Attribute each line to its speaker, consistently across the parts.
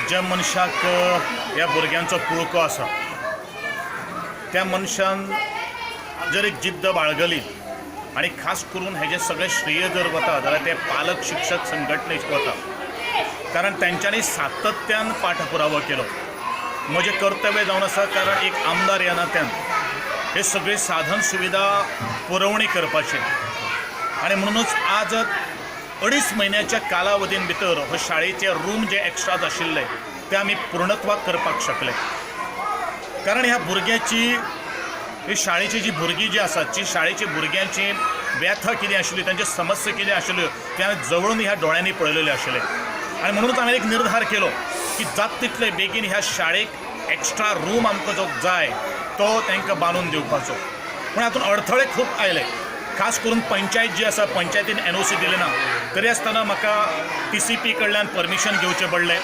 Speaker 1: ज्या मनशाक ह्या भुरग्यांचो पुळको आसा त्या मनशान जर एक जिद्द बाळगली आनी खास करून हेजें सगळें श्रेय जर वता जाल्यार तें पालक शिक्षक संघटनेक वता, कारण तेंच्यांनी सातत्यान पाठपुरावो केलो. म्हजें कर्तव्य जावन आसा, कारण एक आमदार ह्या नात्यान हे सगळे साधन सुविधा पुरवणी करपाची. आनी म्हणूनच आज 2.5 म्हयन्याच्या कालावधीन भितर हो शाळेचे रूम जे एक्स्ट्राज आशिल्ले ते आमी पूर्णत्वाक करपाक शकले, कारण ह्या भुरग्याची, ही शाळेची जी भुरगीं जी आसात, जी शाळेची भुरग्यांची व्यथा कितें आशिल्ली, तांच्यो समस्या कितें आशिल्ल्यो, ते हांवें जवळून ह्या दोळ्यांनी पळयलेले आशिल्ले. आनी म्हणूनच हांवें एक निर्धार केलो की जात तितले बेगीन ह्या शाळेक एक्स्ट्रा रूम आमकां जो जाय तो तांकां बांदून दिवपाचो. पूण हातूंत अडथळे खूब आयले. खास करून पंचायत जी आसा, पंचायतीन एनओसी दिली ना. तरी आसतना म्हाका टीसीपी कडल्यान परमिशन घेवचें पडलें.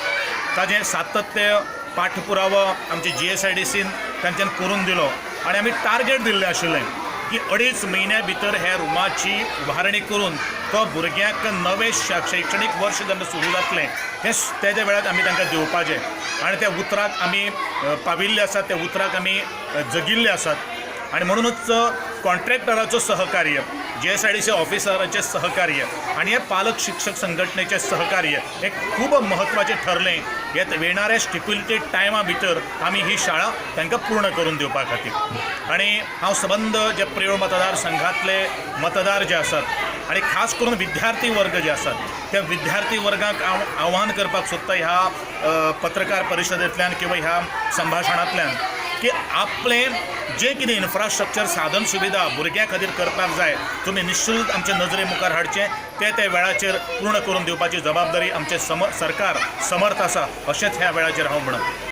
Speaker 1: ताजें सातत्य पाठपुरावो आमचे जीएसआयडीसीन तांच्यान करून दिलो आनी आमी टार्गेट दिल्लें आशिल्लें की 2.5 म्हयन्या भितर ह्या रुमाची उबारणी करून तो भुरग्यांक नवें शैक्षणीक वर्ष जेन्ना सुरू जातलें तें तेज्या वेळार आमी तांकां दिवपाचें. आनी त्या उतराक आमी पाविल्ले आसात, त्या उतराक आमी जगिल्ले आसात. आनी म्हणूनच कॉन्ट्रॅक्टराचो सहकार्य, जीएसआयडीसी ऑफिसराचें सहकार्य आनी हे पालक शिक्षक संघटनेचें सहकार्य हें खूब म्हत्वाचें ठरलें हे येणाऱ्या स्टिप्युलेटेड टायमा भितर आमी ही शाळा तांकां पूर्ण करून दिवपा खातीर. आनी हांव सबंद जे प्रियोळ मतदारसंघातले मतदार जे आसात आनी खास करून विद्यार्थी वर्ग जे आसात, त्या विद्यार्थी वर्गाक हांव आव्हान करपाक सोदता ह्या पत्रकार परिशदेंतल्यान किंवा ह्या संभाशणांतल्यान की आपलें जें कितें इन्फ्रास्ट्रक्चर, साधन सुविधा भुरग्यां खातीर करपाक जाय, तुमी निश्चित आमचे नजरे मुखार हाडचें. ते त्या वेळाचेर पूर्ण करून दिवपाची जबाबदारी आमचें सरकार समर्थ आसा, अशेंच ह्या वेळाचेर हांव म्हणत.